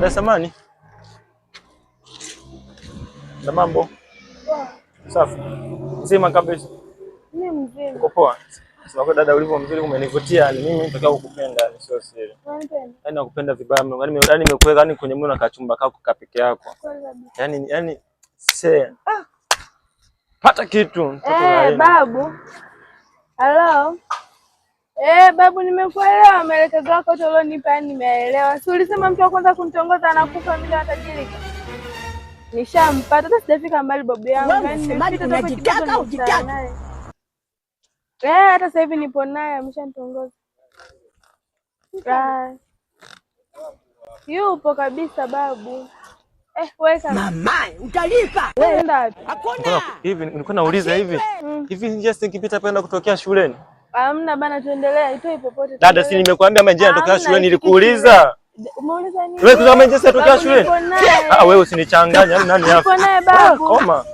Dada samani. Na mambo? Safi. Mzima kabisa. Mimi mzima. Uko poa? Sema kwa dada ulivyo mzuri umenivutia, yani mimi nataka kukupenda, yani sio siri. Unanipenda? Yaani nakupenda vibaya mno. Yaani yaani nimekuweka yani kwenye moyo na kachumba kako ka peke yako. Kweli kabisa. Yaani yaani se. Ah. Pata kitu mtoto Eh, laini. babu. Halo. Eh, babu nimekuelewa maelekezo yako yote ulionipa, yani nimeelewa. Si ulisema mtu wa kwanza kunitongoza anakufa mimi natajirika? Nishampata hata sijafika mbali babu yangu. Wewe Yaani msemaji nimepita toka unajitaka kidogo hujitaki? nimekutana naye. Eh, hata sasa hivi nipo naye ameshanitongoza. Ah. Yupo kabisa babu. Eh, weka. Mama, utalipa. Wewe wapi? Hakuna. Hivi nilikuwa nauliza hivi. Hivi njia si nikipita penda kutokea shuleni? Hamna bana, tuendelea, itoi popote. Dada, si tuendelee. nimekuambia ama njia natokea Hamna, shuleni ifiki nilikuuliza. Umeuliza nini? Wewe kuzama njia si natokea Babu, shuleni? nipo naye. Ah, wewe usinichanganye, yaani nani Nipo hapa? naye Ah, babu. koma.